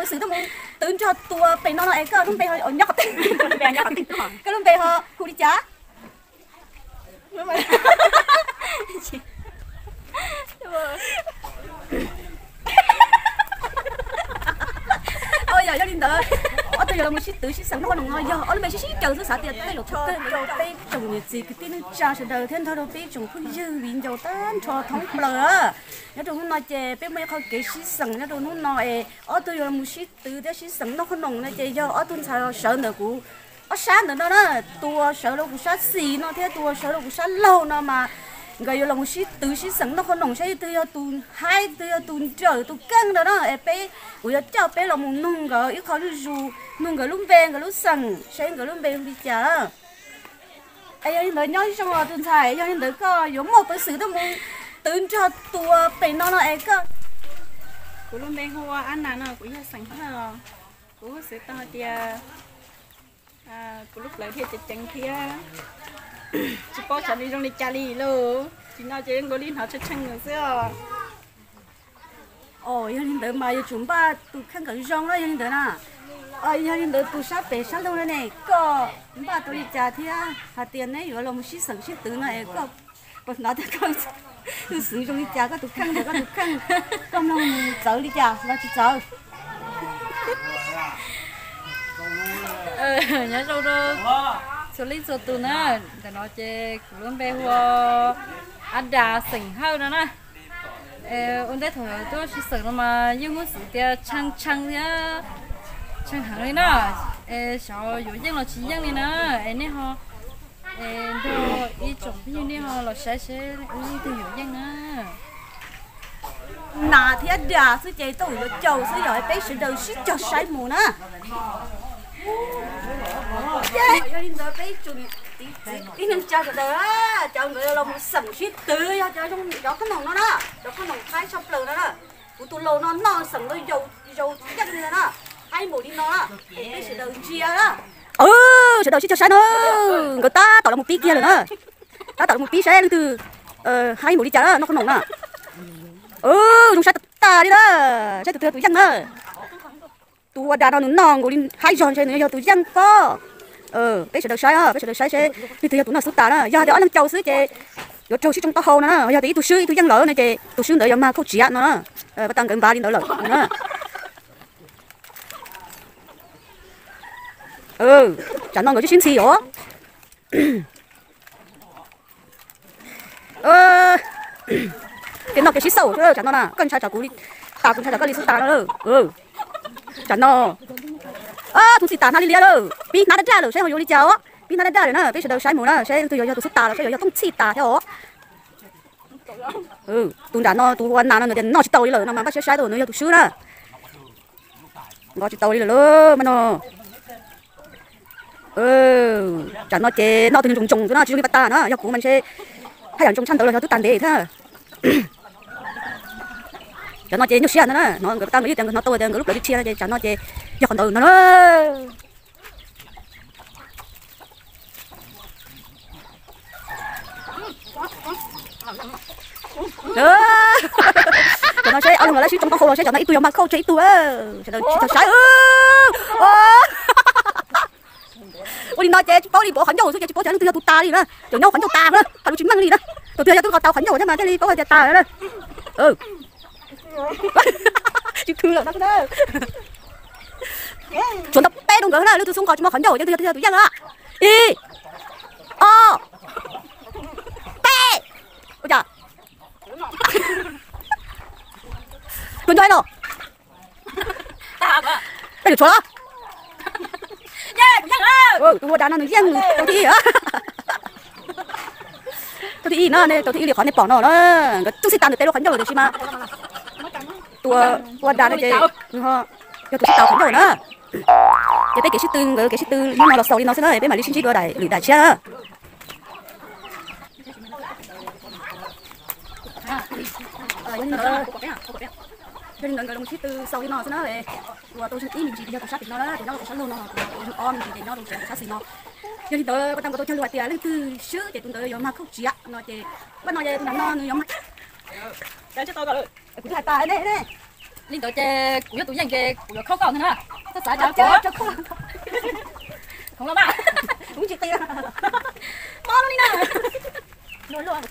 Xwm tuaj mus twv nrog tus pem no no es koj lub npe ho nyob qhov twg? Koj lub npe ho hu li cas? Yog li ntawd, ob tug yuav los mus sib twv sib xeem noj qhob noom no yog ob lub npe sib sib caw xwb, xav tias tej zaum txhua tawg rau peb tsoom niam txiv kwv tij neej tsa sawv daws thiab nrog rau peb tsoom phooj ywg viv ncaus tag nrho thoob plaws. Nyob rau hnub no ces peb muaj ib qho kev sib xeem nyob rau hnub no es ob tug yuav los mus sib twv thiab sib xeem noj qhob noom no ces yog ob tug ntxhais sawv ntawm kuv ob sab ntawm no na, tus uas sawv rau kuv sab xis no thiab tus uas sawv rau kuv sab laug no mas nkawd yuav los mus sib twv sib xeem noj qhob noom saib leej twg yog tus haib, leej twg yog tus nrawm tus keej ntawd na es peb, kuv yuav coj peb los mus nug nkawd ib qho zuj zus, nug nkawd lub npe nkawd lub xeem saib nkawd lub npe hu li cas. Es yog li ntawd nyob zoo os tus ntxhais, yog li ntawd koj yuav muaj peev xwm tuaj mus twv nrog tus pem no no es koj. Kuv lub npe hu ua Ab Nas no, kuv yog xeem Hawj os. Kuv huj xwv tau hais tias kuv lub plawv thiaj ceev ceev thiab tsis paub xyov nws zoo li cas li lauj. Tsis no ces nkaus li hnov tshee tshee xwb os. Os, yog li ntawd mas yuav tsum npaj tus kheej kom zoo na, yog li ntawd na. Yog li ntawd tus sab pem sab laug no ne, koj npaj tau li cas thiab hais tias neb yuav los mus sib xeem sib twv no es koj puas hnov tias koj tus xwv zoo li cas, koj tus kheej ntawm koj tus kheej, koj mloog txawv li cas los tsis txawv? Nyob zoo rau txhua leej txhua tus na, ntawm no ces kuv lub npe hu ua Ab Das xeem Hawj no na. Ua ntej thaum tuaj sib xeem no mas yeej muaj xwm tias tshee tshee thiab tshee heev li na. Es xyov yuav yeej los tsis yeej li na. Es nej ho, es nrog ib tsoom phooj ywg nej ho los saib seb leej twg yuav yeej na. Nas thiab Das xwb ces tau yuav caum xwb, yog peb sawv daws sib cog saib mus na. Yog li ntawd peb tsoom txiv txiv neej tsa sawv daws, cov nkawd los mus xeem sib twv yog cov zoo cov qhob noom no na, cov qhob noom haib tshaj plaws no na. Kuv tus laus no noj xeem lawv yaus yeej li no na, haib npaum li no na, es peb sawv daws ntsia na. Sawv daws sib cog saib na, nkawd tab tom los mus pib kiag lawm na. Tab tom los mus pib saib leej twg haib npaum li cas na, noj qhob noom na. Zoo saib tas tas li na, saib tus twg yog tus yeej na. Tus ua Das no nws noj nkaus li haib zog ntshe nws yog tus yeej pob. Peb sawv daws saib, peb sawv daws saib seb leej twg yog tus noj xub tas na. Yog tias ob leeg caum xwb ces yuav raug sib tsoo taub hau no na. Yog tias ib tug swb ib tug yeej lawm no ces tus swb ntawd yuav mag khauj tsiav no na. Pas tas nkawd npav li ntawd lawm na. Tsam no nkawd sib sib ntxhi os. Kev noj kev sib xauj tsam no na, koj ntshai tsam kuv li tas, kuv ntshai tsam koj li xub tas no. Tsam no tus txhij tas hnav li liab lawm, pib hnab daj daj lawm saib ho yuav li cas os. Pib hnab daj daj lawm na, peb sawv daws saib mus na, saib leej twg yuav yog tus xub tas los saib yuav yog tus txhij tas thiab os. Tus nram no tus ua nas no nws tias noj tsis tau li lawm no mas npaj siab saib tus nws yog tus swb na. Noj tsis tau li lawm lauj mas no. Tsam no ces noj tus ntsoos ntsoos xwb no, tsis zoo li pas tas na, yog kuv mas ntshe haj yam ntsoos tshaj ntawd los yog twb tag ntev thiab. Tsam no ces nyuaj siab ntag na, no nkawd pas tas nkawd yeej tias nkawd hnov tau tias nkawd lub plawv tshia no ces tsam no ces yog qhov ntawd no na. Tsam no seb ob leeg los lawv sib tsoo taub hau los seb tsam no ib tug yuav mag khauj tseg ib tug, sawv daws sib cog saib. Ua li no ces tsis paub li, pom qhov ncauj xwb ces tsis paub tias leej twg yog tus tas li na, cov nyob qhov ncauj tas na, qhov lus tsis meej li na. Tus twg yog twb nqa tau qhov ncauj thiab mas thiaj li paub tias tas na. Tsis thw lawm no. Tshuav ntau peb rau nkawd na, leej twg xub nqa tsis muaj qhov ncauj ces twg yog tus yeej a. Ib, ob, peb. Ua cas tus ncauj los, peb lwm tshuav los. Tus ua Das no nws yeej tau thib ib, tau thib ib no, tau thib ib li qhov nej pom no na. Nkawd tub xij tas ntawm tes rau qhov ncauj tiam sis mas tus ua Das no ces nws ho yog tus sib tau qhov ncauj na. Ces peb kev sib tw, nkawd kev sib tw hnub no los xaus li no xwb na, peb mam li sib ntsib dua daim lwm daim tshiab. Yog li ntawd nkawd los sib tw xaus li no xwb na. Tus uas tau zoo ib me ntsis ces yog tus sab tim no na, tus nyob rau tus sab laug no, tus uas tau zoo ob me ntsis ces nyob rau tus sab xis no. Yog li ntawd pas tas nkawd tau cog lus hais tias leej twg swb ces tus ntawd yuav mag khauj tsiav no ces, pab no ces tus nram no nws yuav mag. Kuv twb hais tas ne ne. Li ntawd ces kuv yog tus yeej ces kuv yuav khaub koj ntag na. Txhob xav cas. Khoom los mas, kuv tsis qia. Mob lub li na. Luag luag.